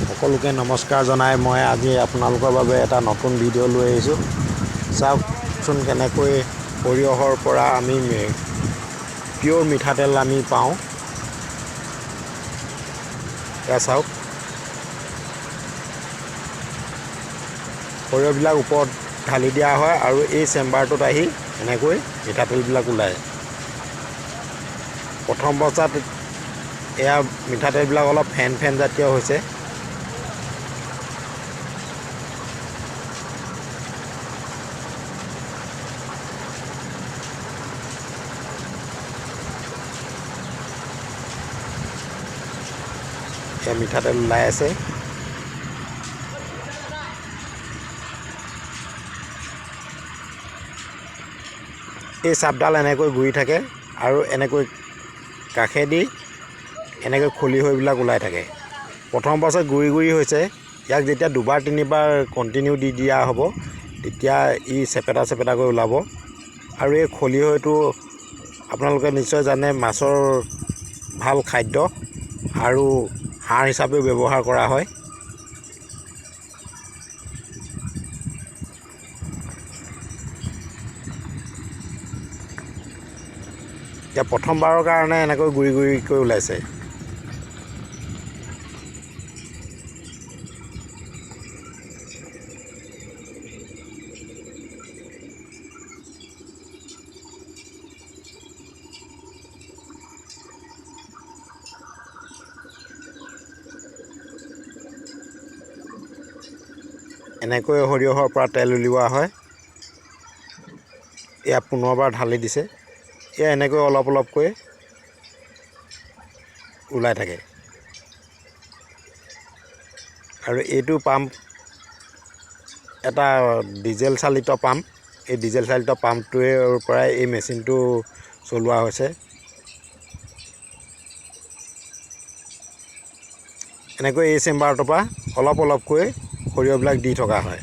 সকলোকে নমস্কাৰ জনাই মই আজি আপোনালোকৰ বাবে এটা নতুন ভিডিঅ' লৈ আহিছোঁ। চাওকচোন কেনেকৈ সৰিয়হৰ পৰা আমি পিয়'ৰ মিঠাতেল আমি পাওঁ। এয়া চাওক, সৰিয়হবিলাক ওপৰত ঢালি দিয়া হয় আৰু এই চেম্বাৰটোত আহি এনেকৈ মিঠাতেলবিলাক ওলায়। প্ৰথম অৱস্থাত এয়া মিঠাতেলবিলাক অলপ ফেন ফেন জাতীয় হৈছে। এয়া মিঠাতেল ওলাই আছে। এই চাপডাল এনেকৈ ঘূৰি থাকে আৰু এনেকৈ কাষেদি এনেকৈ খলিহৈবিলাক ওলাই থাকে। প্ৰথম অৱস্থাত গুৰি গুৰি হৈছে। ইয়াক যেতিয়া দুবাৰ তিনিবাৰ কণ্টিনিউ দি দিয়া হ'ব তেতিয়া ই চেপেটা চেপেটাকৈ ওলাব। আৰু এই খলিহৈটো আপোনালোকে নিশ্চয় জানে মাছৰ ভাল খাদ্য আৰু সাৰ হিচাপেও ব্যৱহাৰ কৰা হয়। এতিয়া প্ৰথমবাৰৰ কাৰণে এনেকৈ গুৰি গুৰিকৈ ওলাইছে। এনেকৈ সৰিয়হৰ পৰা তেল উলিওৱা হয়। এয়া পুনৰবাৰ ঢালি দিছে। এয়া এনেকৈ অলপ অলপকৈ ওলাই থাকে। আৰু এইটো পাম্প এটা ডিজেল চালিত পাম্প। এই ডিজেল চালিত পাম্পটোৰ পৰাই এই মেচিনটো চলোৱা হৈছে। এনেকৈ এই চেম্বাৰটোৰ পৰা অলপ অলপকৈ সৰিয়হবিলাক দি থকা হয়।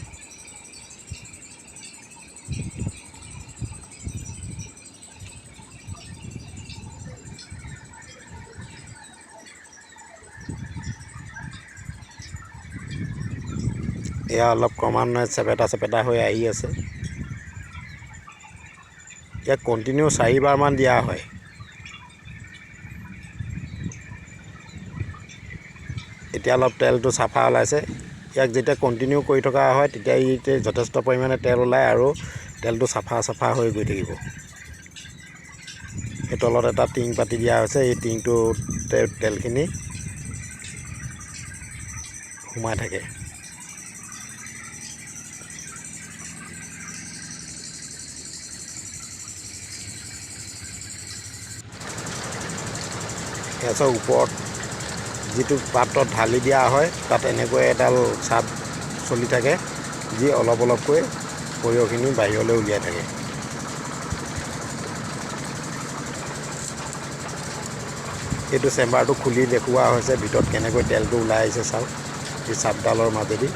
এয়া অলপ ক্ৰমান্বয়ে চেপেটা চেপেটা হৈ আহি আছে। ইয়াক কণ্টিনিউ চাৰিবাৰমান দিয়া হয়। এতিয়া অলপ তেলটো চাফা ওলাইছে। ইয়াক যেতিয়া কণ্টিনিউ কৰি থকা হয় তেতিয়া ই যথেষ্ট পৰিমাণে তেল ওলায় আৰু তেলটো চাফা চাফা হৈ গৈ থাকিব। এই তলত এটা টিং পাতি দিয়া হৈছে। এই টিংটোতে তেলখিনি সোমাই থাকে। এয়া চাওক, ওপৰত যিটো পাত্ৰত ঢালি দিয়া হয় তাত এনেকৈ এডাল চাপ চলি থাকে, যি অলপ অলপকৈ সৰিয়হখিনি বাহিৰলৈ উলিয়াই থাকে। এইটো চেম্বাৰটো খুলি দেখুওৱা হৈছে ভিতৰত কেনেকৈ তেলটো ওলাই আহিছে। চাওক এই চাপডালৰ মাজেদি।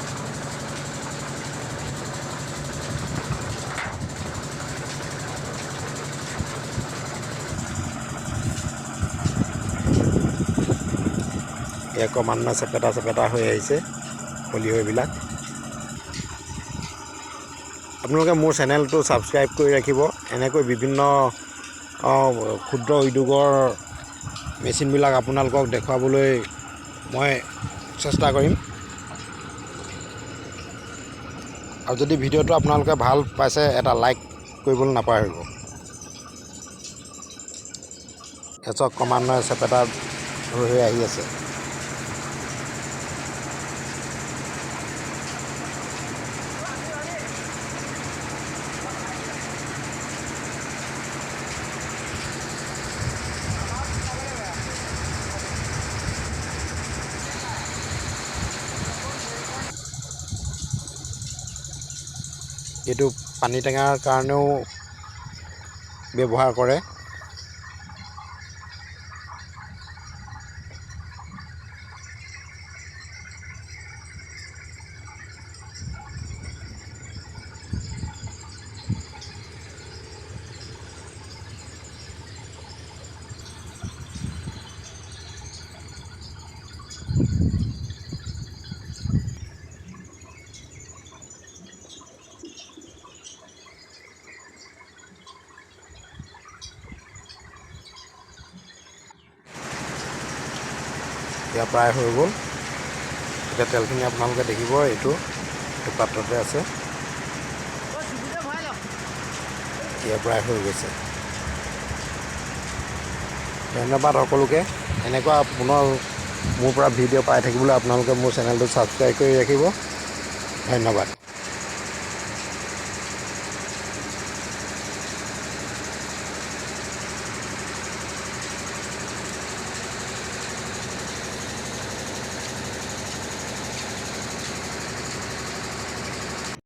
এয়া ক্ৰমান্বয়ে চেপেটা চেপেটা হৈ আহিছে খলিহৈবিলাক। আপোনালোকে মোৰ চেনেলটো ছাবস্ক্ৰাইব কৰি ৰাখিব। এনেকৈ বিভিন্ন ক্ষুদ্ৰ উদ্যোগৰ মেচিনবিলাক আপোনালোকক দেখুৱাবলৈ মই চেষ্টা কৰিম। আৰু যদি ভিডিঅ'টো আপোনালোকে ভাল পাইছে এটা লাইক কৰিবলৈ নাপাহৰিব। এচক ক্ৰমান্বয়ে চেপেটা হৈ হৈ আহি আছে। এইটো পানী টেঙাৰ কাৰণেও ব্যৱহাৰ কৰে। এতিয়া প্ৰায় হৈ গ'ল। এতিয়া তেলখিনি আপোনালোকে দেখিব, এইটো এইটো পাত্ৰতে আছে। এতিয়া প্ৰায় হৈ গৈছে। ধন্যবাদ সকলোকে। এনেকুৱা পুনৰ মোৰ পৰা ভিডিঅ' পাই থাকিবলৈ আপোনালোকে মোৰ চেনেলটো ছাবস্ক্ৰাইব কৰি ৰাখিব। ধন্যবাদ।